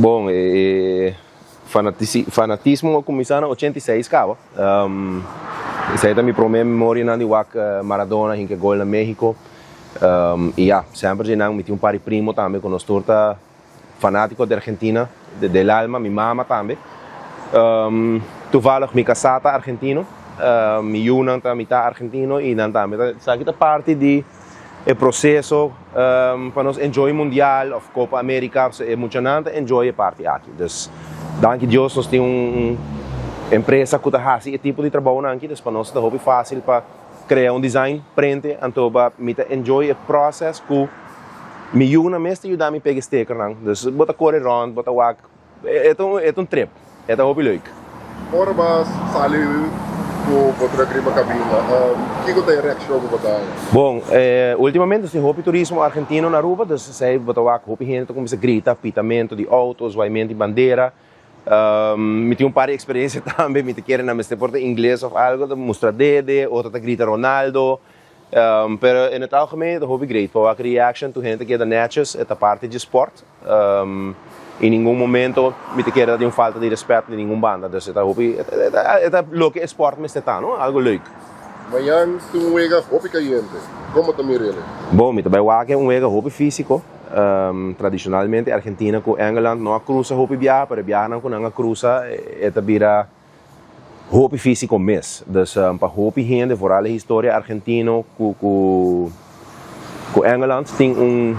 Bon, e fanatismo a cuminsa na 86 caba. Esey ta mi prome memoria di wak Maradona hinca gol na Mexico. Y ja, semper mi tin un par di primo tambe cu nos tur ta fanatico di Argentina, del alma, mi mama tambe. Toevallig mi casa ta argentino, mi yiunan ta mitad argentino y nan tambe. Esaki ta parti di e proceso pa nos enjoy Mundial of Copa America, e muchanan ta enjoy e parti aki. Dus, danki Dios nos tin un empresa cu ta haci e tipo di trabou aki, dus pa nos ta hopi facil pa crea un design, print, anto pa mi ta enjoy e process cu mi yiunan mes ta yuda mi pega sticker nan. Dus bo ta core rond, bo ta wak, e ta un trip, e ta hopi leuk. Ora bo sali cu bo truck riba caminda, kico ta e reaccion cu bo ta? Bon, ultimamente tin hopi turismo argentino na Aruba, dus esey bo ta wak hopi hende cuminsa grita, pitamento di auto, zwaaimento di bandera. Mi tin un par di experiencia tambe, mi ta kere nan mester por ta ingles of algo, ta mustra dede, otro ta grita "Ronaldo". Pero in het algemeen, ta hopi great. Pa reaction, tur hende keda netjes, e ta parti di sport. En ningun momento mi ta kere tin un falta di respet di ningun banda. Dus ta hopi, e ta loke sport mester ta, no? Algo leuk. Mañan tin un wega hopi cayente. Con ta mir'e? Bon, mi ta bay wak un wega hopi fisico. Tradicionalmente Argentina cu Engeland no a cruza hopi biaha, pero biaha nan cu nan a cruza e ta bira hopi fisico mes. Dus pa hopi hende, vooral e historia argentino cu Engeland tin un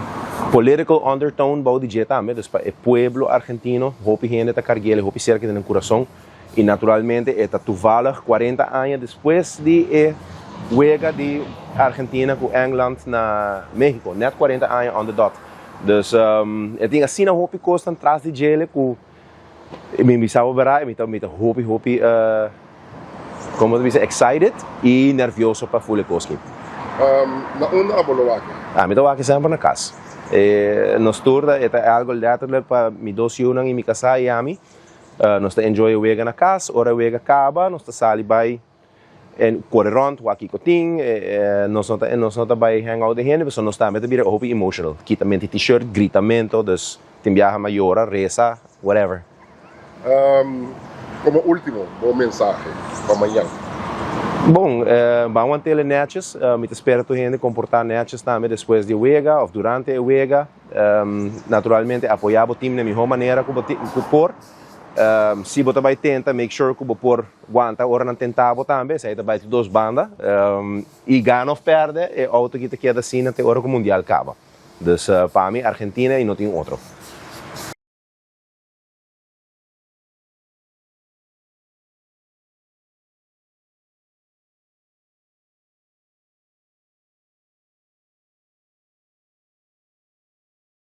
political undertone bou di dje tambe. Dus pa e pueblo argentino, hopi hende ta carg'e hopi cerca den curason. Y naturalmente ta toevallig 40 aña despues di e wega di Argentina cu Engeland na Mexico. Net 40 aña on the dot. Dus e tin asina hopi cos tras di dje cu mi bisa bera, mi ta hopi hopi, con ta bisa, excited y nervioso pa full e cos aki. Na unda abo lo wak? Ah, mi ta wak semper na cas. Nos tur ta algo letterlijk pa mi dos yiunan y mi casa y ami. Nos ta enjoy wega na cas, ora wega caba, nos ta sali bay en core rond, wak kico tin, nos no ta bay hang out cu hende, pero nos tambe ta bira hopi emotional. Kitamento t-shirt, gritamento, dus tin biaha m'a yora, resa, whatever. Como ultimo, bo mensahe pa mañan. Bon, ban mantene netjes. Mi ta spera tur hende comporta netjes tambe despues di wega of durante e wega. Naturalmente apoya e team na miho manera cu por. Si bo bay tenta, make sure cu bo por wanta ora nan tenta bo tambe, esey ta bay dos banda. Y gana of perde, e auto aki ta keda asina te ora cu Mundial caba. Dus pa mi, Argentina y no tin otro.